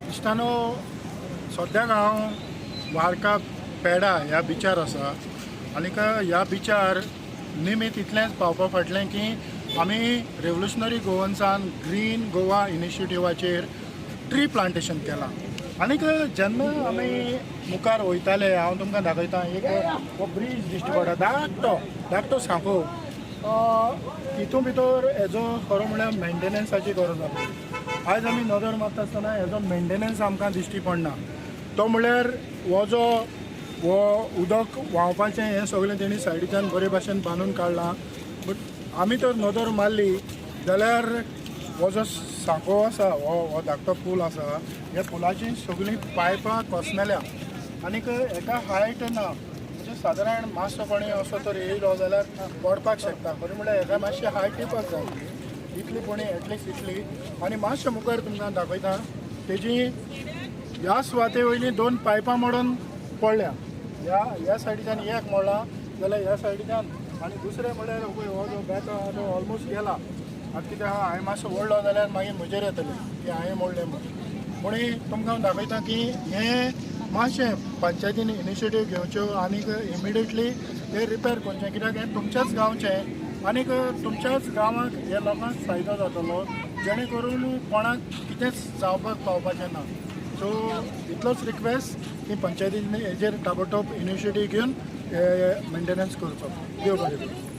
इश्टानो, सद्याक हांव वार्का पेडा ह्या बिचार आसा आनीक ह्या बिचार निमीत इतलेंच पावपा फाटलें की आमी revolutionary गोवन्सान green Goa इनिशिएटिवाचेर tree plantation केलां. आनीक जेन्ना आमी मुखार वयताले, हांव तुमकां दाखयता, एक हो ब्रीज दिश्टी पडटा, धाकटो धाकटो सांको. तितून भितर हेजो खरो म्हळ्यार मेंटेनन्साची गरज आसा. आयज आमी नदर मारता आसतना हेजो मेंटेनन्स आमकां दिश्टी पडना. तो म्हळ्यार हो जो हो उदक व्हांवपाचें हें सगळें तेणी सायडीच्यान बरे भाशेन बांदून काडलां, बट आमी तर नदर मारली जाल्यार हो जो सांको आसा, हो हो धाकटो पूल आसा, ह्या पुलाची सगळीं पायपां कोसमेल्या आनीक हेका हायट ना. म्हणजे सादारण मातसो कोणी असो तर येयलो जाल्यार पडपाक शकता. खरें म्हळ्यार हेका मातशी हायट दिवपाक जाय, इतली पुणी एटलिस्ट इतली. आनी मातशें मुखार तुमकां दाखयता, तेजी ह्या सुवाते वयलीं दोन पायपां मोडून पडल्या. ह्या ह्या सायडीच्यान एक मोडला जाल्यार ह्या सायडीच्यान आनी दुसरें म्हळ्यार पळय, हो जो बेतो आहा तो ऑलमोस्ट गेला. आतां कितें आहा, हांवें मातसो ओडलो जाल्यार मागीर म्हजेर येतलें की हांवें मोडलें म्हणून. पूण तुमकां हांव दाखयता की हें मातशें पंचायतीन इनिशिएटीव घेवच्यो आनीक इमिडिएटली हें रिपेर करचें, कित्याक हें तुमच्याच गांवचें आनीक तुमच्याच गांवाक हे लोकांक फायदो जातलो, जेणे करून कोणाक कितेंच जावपाक पावपाचें ना. सो इतलोच रिक्वेस्ट की पंचायतीन हेजेर ताबडतोब इनिशिएटीव घेवन मेंटेनन्स करचो. देव बरें करूं.